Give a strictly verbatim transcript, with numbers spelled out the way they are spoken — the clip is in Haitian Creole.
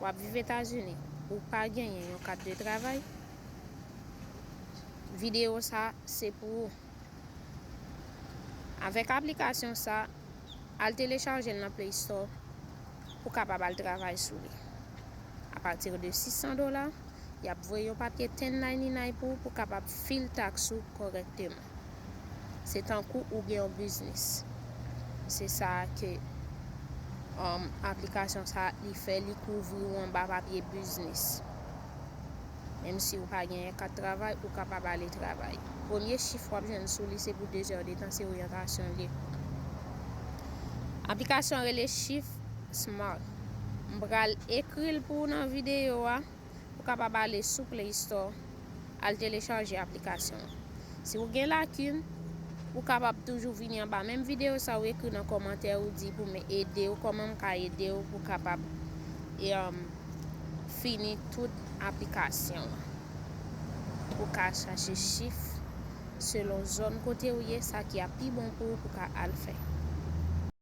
w ap viv Etazini, ou pa genyen yon kat de travay, videyo sa se pou ou. Avèk aplikasyon sa, al telechaje l nan Play Store pou kapab al travay sou li. Apati de sis san dola, y ap voye yon papye ten ninety-nine pou ou pou kapab fil taks ou kòrèkteman. Se tankou ou gen yon biznis. Se sa ke um, aplikasyon sa li fè, li kouvri w anba papye biznis. Menm si ou pa genyen kat travay, ou kapab ale travay. Premye chif w ap jwenn sou li se pou de zè de tan, se oryantasyon l ye. Aplikasyon rele Shift Smart. M pral ekri l pou ou nan videyo a. Ou kapab ale sou Play Store, al telechaje aplikasyon an. Si ou gen lakin, ou kapab toujou vini anba menm videyo sa, ou ekri nan kòmantè, ou di pou mwen ede w, kòman m ka ede w pou kapab e, um, fini tout aplikasyon an. Ou ka chache chif selon zòn kote ou ye, sa ki ap pi bon pou ou pou ka al fè.